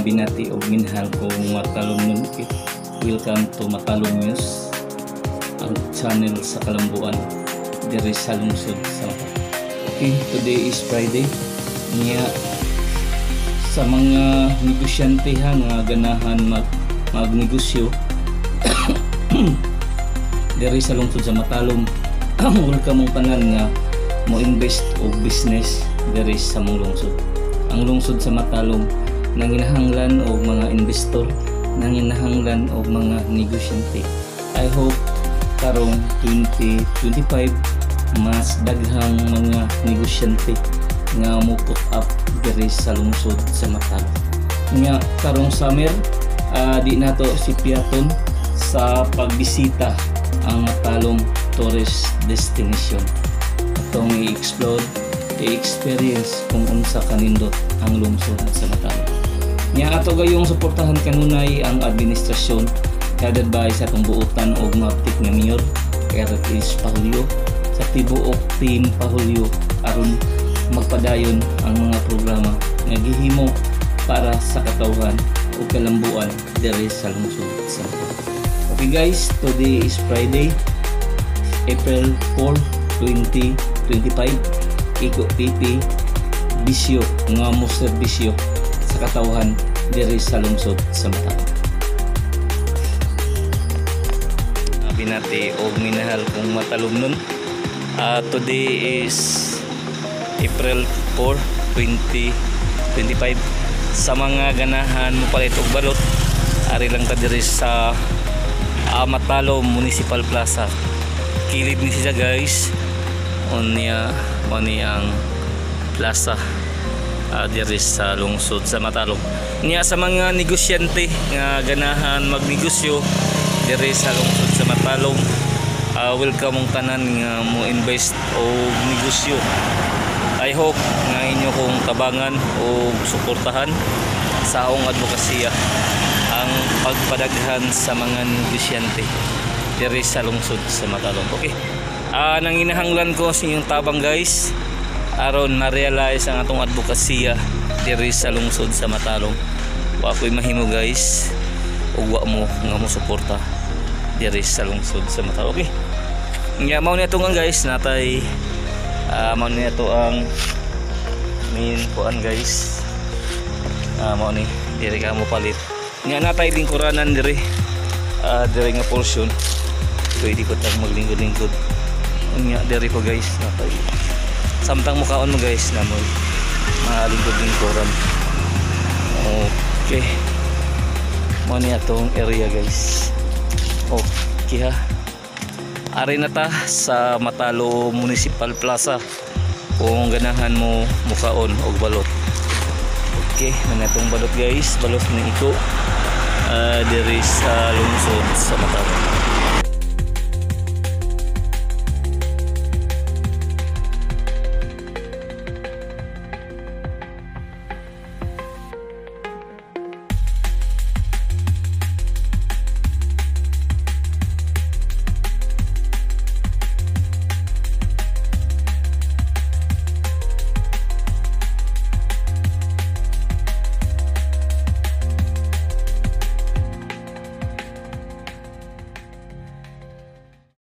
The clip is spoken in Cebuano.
Binati og minahal kong Matalom. Okay. Welcome to Matalom News, ang channel sa Kalambuan diri sa lungsod sa Matalom. Okay, today is Friday. Niya sa mga negosyante ha nga ganahan magnegosyo diri sa lungsod sa Matalom, welcome mong tanan nga mo invest og business diri sa mong lungsod. Ang lungsod sa Matalom nanginahanglan og mga investor, nanginahanglan og mga negosyante. I hope karong 2025 mas daghang mga negosyante nga mo put up diri sa lungsod sa Matalom. Nga karong summer, di nato sipiaton sa pagbisita ang Matalom tourist destination. Atong i-explore, i-experience kung unsa kanindot ang lungsod sa Matalom. Nya ato gayong suportahan kanunay ang administrasyon headed by sa atong buotan og maptik nga mayor Eric S. Pahulyo sa tibuok team Pahulyo aron magpadayon ang mga programa nga gihimo para sa katawhan ug kalambuan diri sa lungsod sa Matalom. Okay guys, today is Friday, April 4, 2025. Iko PP bisyo nga mo serbisyo sa katawhan diri sa lungsod sa Matalom. Binati og minahal kong Matalomnon. Today is April 4, 2025. Sa mga ganahan mo palit og balot, ari lang ta diri sa Matalom Municipal Plaza. Kilid ni siya guys. Unya mo ni ang plaza diri sa lungsod sa Matalom. Niya sa mga negosyante nga ganahan magnegosyo diri sa lungsod sa Matalom, welcome mong tanan nga mo invest og negosyo. I hope nga inyo kong tabangan o suportahan sa akong advokasya ang pagpadaghan sa mga negosyante diri sa lungsod sa Matalom. Okay. Nanginahanglan ko sa inyong tabang guys aron ma-realize ang atong advokasya diri sa lungsod sa Matalom. Wa ko'y mahimo guys ug wa mo nga mo suporta diri sa lungsod sa Matalom. Okay. Nga mao ni atong ang guys natay, mao ni ato ang main kuan guys. Mao ni diri ka mo palit. Nga natay lingkuranan diri. Diri nga portion. Pwede ko tag maglingkod-lingkod. Unya diri ko guys natay. Samtang mukaon mo guys na mo mga lingkod-lingkuran. Okay. Mao ni atong area guys. Okay ha. Ari na ta sa Matalom Municipal Plaza kung ganahan mo mukaon og balot. Okay, man atong balot guys, balot ni iko diri sa lungsod sa Matalom.